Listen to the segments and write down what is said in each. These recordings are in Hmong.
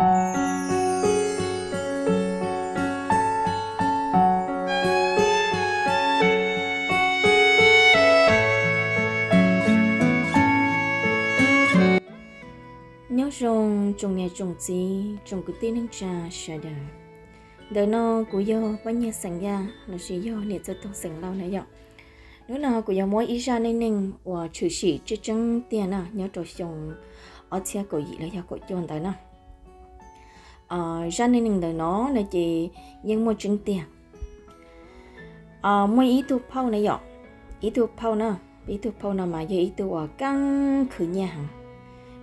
Nyob zoo tsoom niam tsoom txiv tsoom kwv tij neej tsa sawv daws. Ntawm no kuv yog Paj Nyiaj xeem Yaj lossis yog niam Txawj Toog xeem Lauj na yom. Hnub no kuv yuav muab ib zaj neej neeg uas tshwm sim tseeb tseeb tiag na nyob rau xyoo ob txhiab kaum yim los yog kaum cuaj ntawd na. Zaj neej neeg ntawm no no ces yeej muaj tseeb tiag. Muaj ib tug phauj na yom, ib tug phauj na, ib tug phauj no mas yog ib tug uas keej khwv nyiaj heev,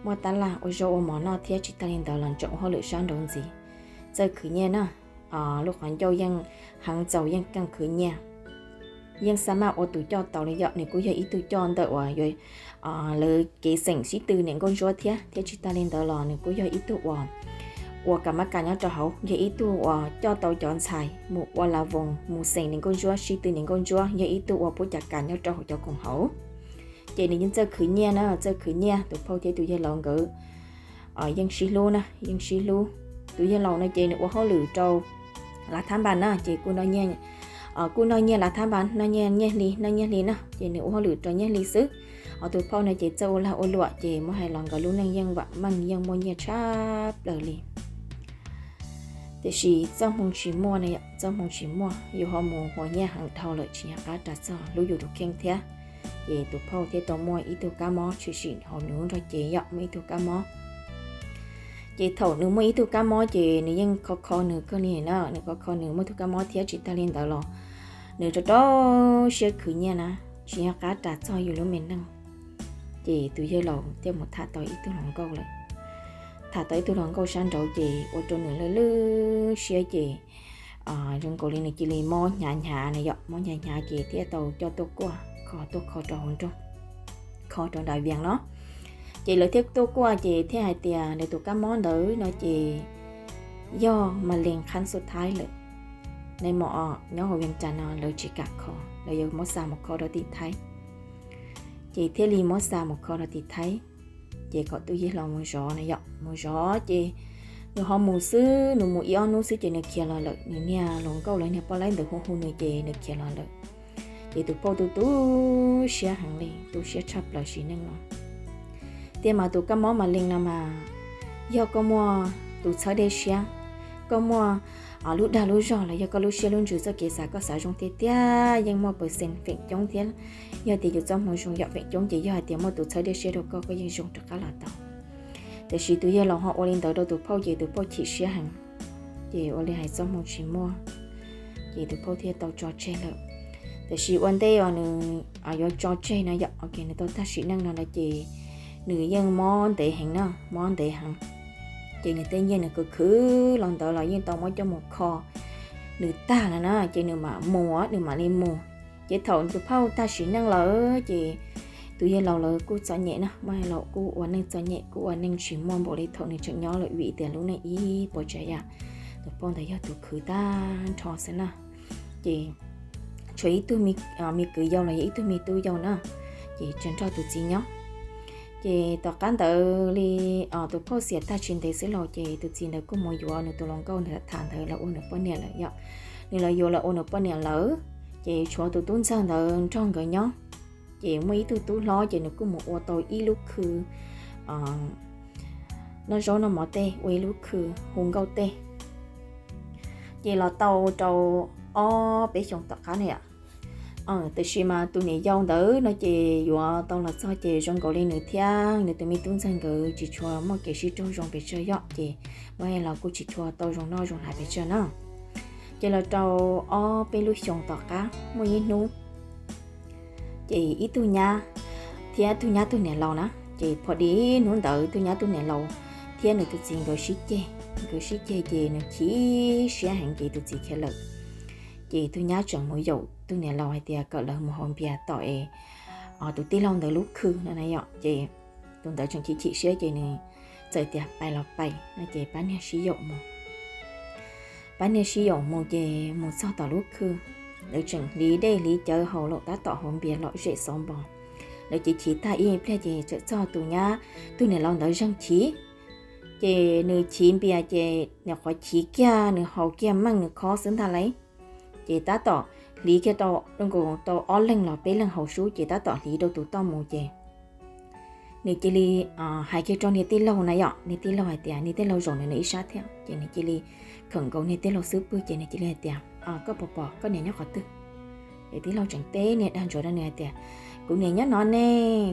muaj tab laj ua zaub ua mov noj thiab tsis tag li ntawd los tseem ua hauj lwm sab nraud ntxiv, txawj khwv nyiaj na. Lub qhov ncauj yeej heev txaus yeej keej khwv nyiaj, yeej xa maj ua tus coj tau li yom. Nws kuj yog ib tug coj ntawm uas lawv kev xeem sib tw niam nkauj ntsuab thiab, thiab tsis tag li ntawd los nws kuj yog ib tug uas ua kas mab kas nyob rau hauv, yog ib tug uas coj tau cov ntxhais mus ua la voos mus xeem niam nkauj ntsuab sib tw niam nkauj ntsuab, yog ib tug uas pub cov kas nyob rau hauv cov koom haum. Ces nws yeej txawj khwv nyiaj na, txawj khwv nyiaj. Tus phauj thiab tus yawg laus nkawd yeej sib hlub na, yeej sib hlub. Tus yawg laus no ces nws ua hauj lwm rau lav thab npas na, ces kuj, kuj noj nyiaj lav thab npas, noj nyiaj, nyiaj hli, noj nyiaj hli na, ces nws ua hauj lwm rau nyiaj hli xwb. Ho tus phauj no ces txawj ua lag ua luam, ces muab hais los nkawd lub neej yeej vam meej yeej muaj nyiaj tshaj plaws li. Tiam sis txoj hmoo tsis muaj na yom, txoj hmoo tsis muaj, yus ho mus huas nyiaj heev dhau lawm tsis nco qab ras txog hlub yus tus kheej thiab. Ces tus phauj thiaj tau muaj ib tug kab mob tshwm sim hauv nws lub nrog cev yom, muaj ib tug kab mob. Ces thaum nws muaj ib tug kab mob ces nws yeej kho kho nws kawg li na, nws kho kho nws muaj tug kab mob thiab tsis tag li ntawd los nws rau rau siab khwv nyiaj na, tsis nco qab ras txog yus lub me neej. Ces tus yawg laus thiaj mus tham tau ib tug hluas nkauj lawm. Tham tau ib tug hluas nkauj sab nraud ces ua rau nws lwj lwj siab ces zoo nkaus li nws cia li mob hnyav hnyav na yom, mob hnyav hnyav ces thiaj tau coj tuaj kuaj, kho tuaj kho rau hauv nroog, kho rau nram Vias no. Ces lawv thiaj tuaj kuaj ces thiaj hais tias nws tus kab mob ntawd no ces yog mas lees khab xub thaib lawm. Nais mos nyob hauv Vias Cas no lawv tsis kam kho, lawv yuav muab xa mus kho rau tim Thaib. Ces thiaj li muab xa mus kho rau tim Thaib. Ces kom tus yawg laus mus zov na yom, mus zov ces nws ho mus xwb, nws mus ib ob hnub xwb ces nws khiav los lawm, nws niag hluas nkauj los niag poj laib ntawd hu hu nws ces nws khiav los lawm. Ces tus phauj tu tu siab heev li, tu siab tshaj plaws sim neej no. Tiag mas tus kab mob mas lees no mas yog koj muaj tus txhawb dej siab, koj muaj lub dag lub zog los yog koj lub siab lub ntsws txoj kev xav koj xav zoo tiag tiag yeej muaj percent feem coob thiab. Yog tias yus txoj hmoo zoo yom, feem coob ces yog hais tias muaj tus txhawb dej siab rau koj, koj yeej zoo rov qab los tau. Tiam sis tus yawg laus ho ua li ntawd rau tus phauj ces tus phauj chim siab heev. Ces ua li hais txoj hmoo tsis muaj, ces tus phauj thiaj tau tso tseg lawm. Tiam sis ua ntej uas nws yuav tso tseg no yom, nws tau tag sim neej no lawm ces nws yeej mob ntev heev na, mob ntev heev. Ces nws tej nyiaj nws khwv khwv los ntawd los yeej tau muab coj mus kho nws tag lawm na, ces nws mam mus, nws mam li mus. Ces thaum tus phauj tag sim neej lawm ces tus yawg laus lawv kuj txom nyem na, muaj laus kuj ua neej txom nyem, kuj ua neej tsis muaj npaum li thaum nws tseem nyob lawm vim tias lub neej ib puas tsav yam, tus phauj ntawd yog tus khwv tag nrho xwb na. Ces tshuav ib tug me kwv yau los yog ib tug me tub yau na, ces tseem nrog tus txiv nyob. Ces tom qab ntawd li tus phauj xiam tag tsis ntev xwb los ces tus txiv ntawd kuj mus yuav nws tus hluas nkauj ntawd tham ntawd los ua nws poj niam lawm yom. Nws los yuav los ua nws poj niam lawm, ces tshuav tus tub ntxawg ntawd nrog nkawd nyob. Ces muaj ib tug tub hlob ces nws kuj mus ua tau ib lub khw noj zaub noj mov tej, ua ib lub khw hu nkauj tej. Ces los tau rau ob peb xyoos tom qab ne, tiam sis mas tus niam yau ntawd no ces yuav tau los txog ces zoo nkaus li nws thiab nws tus me tub ntxawg nkawd tsis tshua muaj kev sib raug zoo pes tsawg yom, ces muaj los kuj tsis tshua tau zoo noj zoo haus pes tsawg na. Ces los rau ob peb lub xyoos tom qab muaj ib hnub ces ib tug nyab thiab tug nyab tug niam laus na, ces phom di hnub ntawd tug nyab tug niam laus thiab nws tus txiv nkawd sib ceg, nkawd sib ceg ces nws chim siab heev ces tus txiv khiav lawm. Ces tug nyab tseem mus yaum tug niam laus hais tias kom lawv mus haus npias tom es tus tij laug ntawd lub khw no na yom, ces tus ntawd tseem chim chim siab ces nws txawm tias pais los pais no ces pab niag sib yaum mus. Pab niag sib yaum mus ces mus txog tom lub khw, lawv tseem hliv dej hliv cawv haus los tab tom haus npias lom zem xov npos. Lawv chim chim tag ib pliag ces txawm txog tus nyab tug niam laus ntawd zeeg chim, Ces nws chiv npias ces nws qhuav chiv kiag nws haus kiag meej nws khob xwb ntag lauj. Ces tab tom hliv kiag rau, nkaus tau ob leeg los peb leeg haus sub ces tab tom hliv rau tus toj mus ces nws cia li hais kiag rau niag tij laug na yom, niag tij laug hais tias, niag tij laug zaum nws ib sab thiab ces nws cia li khawm nkaus niag tij laug xub pwg ces nws cia li hais tias, Koj puas pom koj niam nyob qhov twg? Ces tij laug tseem teb niag dag ntsuav rau nws hais tias, Kuv niam nyob no ne,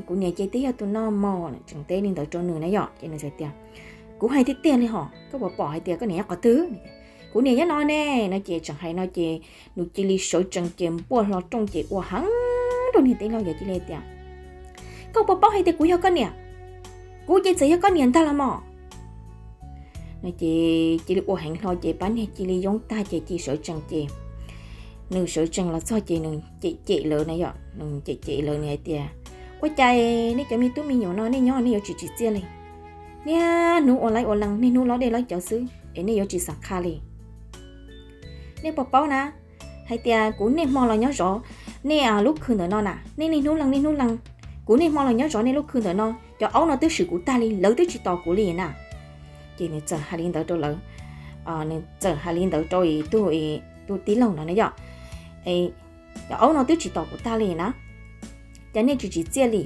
kuv niam ces twb yog tus no mog. Tseem teb li ntawd rau nws na yom ces nws txawm tias, Kuv hais tiag tiag li hos, koj puas pom hais tias koj niam nyob qhov twg? Kuv niam nyob no ne, no ces tseem hais no ces nws cia li sawv tsees ces npuaj hlo rooj ces ua heev rau niag tij laug ces cia li tias, Koj puas paub hais tias kuv yog koj niam? Kuv ces txawm yog koj niam ntag los mog. No ces cia li ua heev hlo ces pab niag cia li yoob tag ces cia li sawv tsees ces nws sawv tsees los txog ces nws cem cem lawv na yom, nws cem cem lawv nws hais tias, Ua cas nej cov me tub me nyuam no nej nyob nej yuav tsis tsim txiaj li? Niaj hnub ua laib ua lees, niaj hnub lob dej lob cawv xwb es nej yuav tsis xam qha li. Nej puas paub na, hais tias kuv niaj hmo los nyob zov nej lub khw ntawm no na, nej niaj hnub lees niaj hnub lees, kuv niaj hmo los nyob zov nej lub khw ntawm no, cov aub no twb swm kuv tag li, lawv twb tsis tos kuv li na. Ces nws txawm hais li ntawd rau lawv, nws txawm hais li ntawd rau tus, tus tij laug no na yom, Cov aub no twb tsis tos kuv tag li na, cas nej tsis tsim txiaj li?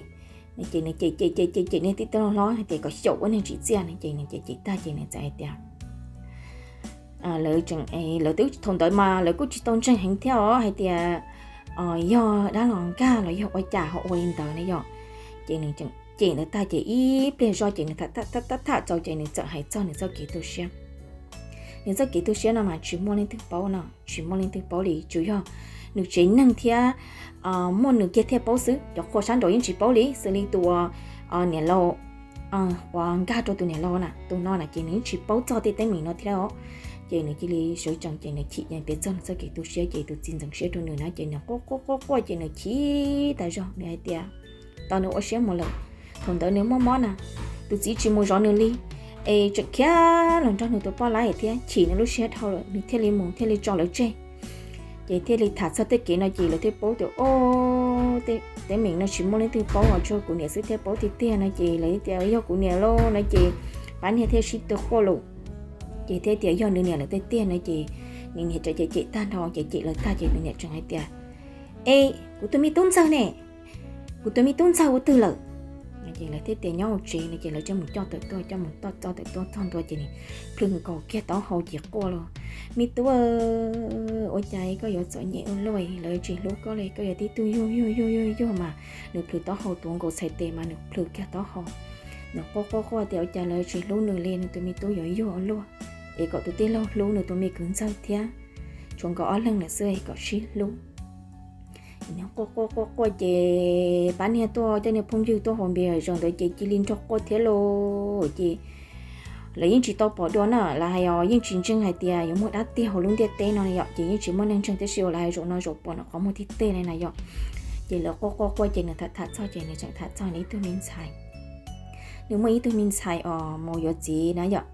Ces nws cem cem cem cem cem niag tij laug hlob hais tias kom xyaum ua neeg tsim txiaj no ces nws cem cem tag ces nws txawm hais tias, lawv tseem, lawv twb thaum ntawd mas lawv kuj tsis tau ntseeg heev thiab os, hais tias yog dab los nkag los yog ua cas ho ua li ntawd ne yom. Ces nws tseem cem ntawd tag ces ib pliag zoj ces nws tham tham txog ces nws txawm hais txog nws txoj kev tu siab. Nws txoj kev tu siab no mas tsis muaj leej twg paub no, tsis muaj leej twg paub li, tsuas yog nws tsev neeg thiab muaj nws kiag thiaj paub xwb, cov qhua sab nraud yeej tsis paub li, xws li tus niam laus uas nkag rau tus niam laus na, tus no na ces nws yeej tsis paub txog tej teeb meem no thiab os. Ces nws cia li sawv tsees ces nws chim piav txog nws txoj kev tu siab ces tus txiv ntxeev siab rau nws na ces nws quaj quaj quaj quaj ces nws chim tas zog, nws hais tias tos nws ua siab mus lawm. Thaum ntawd nws mob mob na, tus txiv tsis mus zov nws li, es tseem khiav los nrog nws tus poj laib thiab chim nws lub siab dhau lawm, nws thiaj li mus thiaj li tso lawv tseg. Ces thiaj li tham txog tej kev no ces lawv thiaj paub tias, o, teeb meem no tsis muaj leej twg paub os, tsuas kuv niam xwb thiaj paub tiag tiag no ces lawv tias yog kuv niam lauj no ces pab niag thiaj sib tw quaj lawm. Ces thiaj tias yog nws niam lawm tiag tiag no ces nws niam rov cem cem tag nrho ces cem lawv tag ces nws niam tseem hais tias, E, kuv tus me tub ntxawg ne, kuv tus me tub ntxawg ua twg lawm? Ces lawv thiaj tias nyob hauv tsev no ces lawv coj mus coj tawm tuaj, coj mus toj txoj tawm tuaj txog ntua ces nws plhws nkaus kiag taub hau ces quaj los, Me tub, ua cas koj yuav txom nyem ua luaj, lawv tsis hlub koj li, koj yog tib tug yuag yuag yuag yuag yuag mas. Nws plhws taub hau tuav nkaus txhais tes mas nws plhws kiag taub hau. Nws quaj quaj quaj tias ua cas lawv tsis hlub nws li, nws tus me tub yuav yuag ua luaj, es kom tus tij laug hlub nws tus me kwv ntxawg thiab, tshuav nkawd ob leeg lawm xwb es kom sib hlub. Quaj quaj quaj quaj ces pab niag tuaj coj niag phooj ywg tuaj haus npias zos ntawd ces cia li nrog quaj thiab lauj. Ces lawv yeej tsis tau pom dua na, lawv hais os yeej tsis ntseeg hais tias yuav muaj dab tiag hauv lub ntiaj teb no yom, ces yeej tsis muaj neeg ntseeg tab sis uas lawv hais zaum no zaum pom no qhov muag tiag tiag li na yom. Ces lawv quaj quaj quaj ces nws tham tham txog ces nws tseem tham txog nws ib tug me ntxhais. Nws muaj ib tug me ntxhais os mus yuav txiv na yom,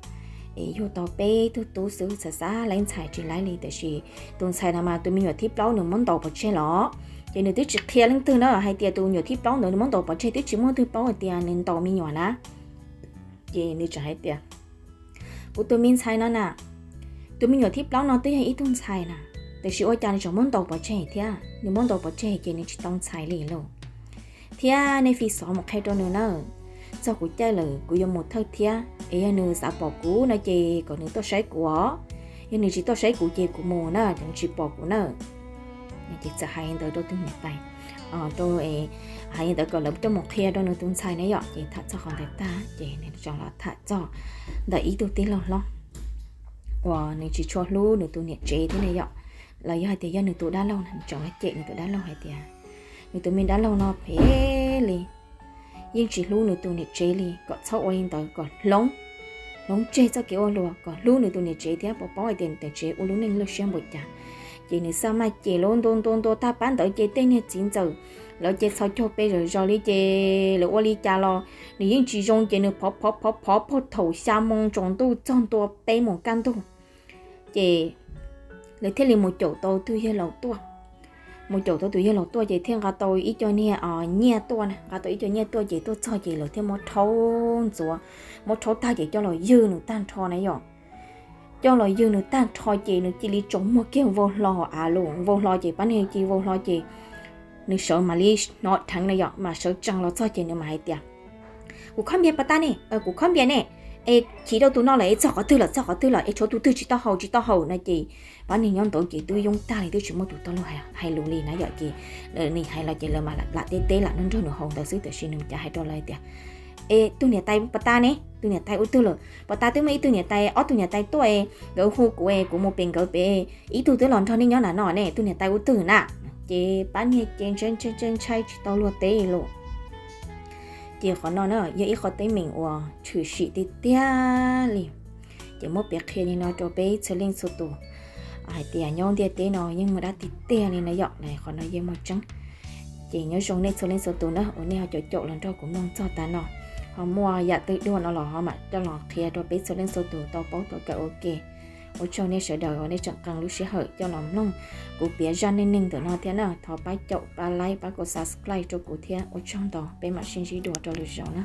es yug tau peb tug tub xwb, xav xav laib ntxhais tsis laib li, tiam sis tus ntxhais no mas tus me nyuam thib plaub nws muab ntaus pov tseg los, ces nws twb tsis qhia leej twg na hais tias tus nyuam thib plaub ntawd nws muab ntaus pov tseg, twb tsis muaj leej twg paub hais tias nws ntaus me nyuam na. Ces nws tseem hais tias, Kuv tus me ntxhais no na, tus me nyuam thib plaub no twb yog ib tug ntxhais na, tiam sis ua cas nws tseem muab ntaus pov tseg thiab? Nws muab ntaus pov tseg ces nws tsis tau ntxhais li lauj. Thiab nej fi xov mus qhia rau nws na, txog kuv caij lawm kuv yuav mus thawj thiab, es yog nws xav pom kuv no ces kom nws tuaj saib kuv os, yog nws tsis tuaj saib kuv ces kuv mus na, nws tsis pom kuv na. Ces txawm hais li ntawd rau tus niam tais, rau, hais li ntawd kom lawv coj mus qhia rau nws tus ntxhais na yom. Ces tham txog qhov ntawd tag ces nws tseem los tham txog ntawm ib tug tij laug hlob uas nws tsis tshua hlub nws tus niam tsev thiab na yom, los yog hais tias yog nws tus dab laug na, nws tseem los cem nws tus dab laug hais tias, Nws tus me dab laug no phem li, yeej tsis hlub nws tus niam tsev li, kom txhob ua li ntawd, kom hloov, hloov tseg txoj kev ua luag, kom hlub nws tus niam tsev thiab, puas paub hais tias nws niam tsev ua lub neej loj siab npaum cas. Ces nws xaj maj cem lawv ntua ntua ntua tag pab ntawd ces tej niag txiv ntxawm lawv ces txhos caug pes zom zaws li ces lawv ua li cas los nws yeej tsis zoo ces nws phov phov phov phov puag thaum xya moo tsaus ntuj txog ntua peb moos kaj ntug. Ces lawv thiaj li mus caum tau tug yawg laus tuaj. mus caum tau tus yawg laus tuaj ces thiaj nqa tau ib co niag nyiaj tuaj, nqa tau ib co nyiaj tuaj ces tuaj txog ces lawv thiaj muab rhaub ntxuav, muab rhaub tag ces coj los ywg nws tag nrho na yom. Coj los ywg nws tag nrho ces nws cia li tsaus muag kiag vau hlo hauv av lawm, vau hlo ces pab niag cia li vau hlo ces nws sawv mam li hnov dheev na yom, mas sawv tsees los txog ces nws mam hais tias, kuv khob npias pas tag ne, kuv khob npias ne, es chim rau tus no lawm es txog qhov twg lawm, txog qhov twg lawm es tshuav tus twg tsis tau haus, tsis tau haus no ces pab niag nyob ntawd ces twb yoob tag li, twb tsis muaj tus tau lus hais lus li na yom. Ces nws hais los ces lawv mam lam teb teb lam nrog nrog nws haus ntawd xwb, tiam sis nws cas hais rau lawv tias, es tus niam tais pas tag ne, tus niam tais ua twg lawm, pas tag twb muaj ib tug niam tais, ob tug niam tais tuaj es nkawd hu kuv es kuv mus pem nkawd pem, ib tug twb los nrog nej nyob nram no ne, tus niam tais ua twg na? Ces pab niag ces ntshai ntshai ntshai tsis tau luag teb lawm. Ces qhov no na yog ib qho teeb meem uas tshwm sim tiag tiag li. Ces muab piav qhia li no rau peb txhua leej txhua tus hais tias nyob ntiaj teb no yeej muaj dab tiag tiag li no yom, qhov no yeej muaj tseeb. Ces nyob zoo nej txhua leej txhua tus na uas nej ho caum caum los nrog kuv mloog txog tav no, ho muaj yam twg dua no los ho mam coj los qhia rau peb txhua leej txhua tus tau paub tau kawm ua ke. Ua tsaug nej sawv daws uas nej tseem qee lub sij hawm coj los mloog kuv piav zaj neej neeg ntawm no thiab na. Thov pab caum, pab like, pab kom subscribe rau kuv thiab. Ua tsaug ntau, peb mam sib ntsib dua rau lwm zaus na.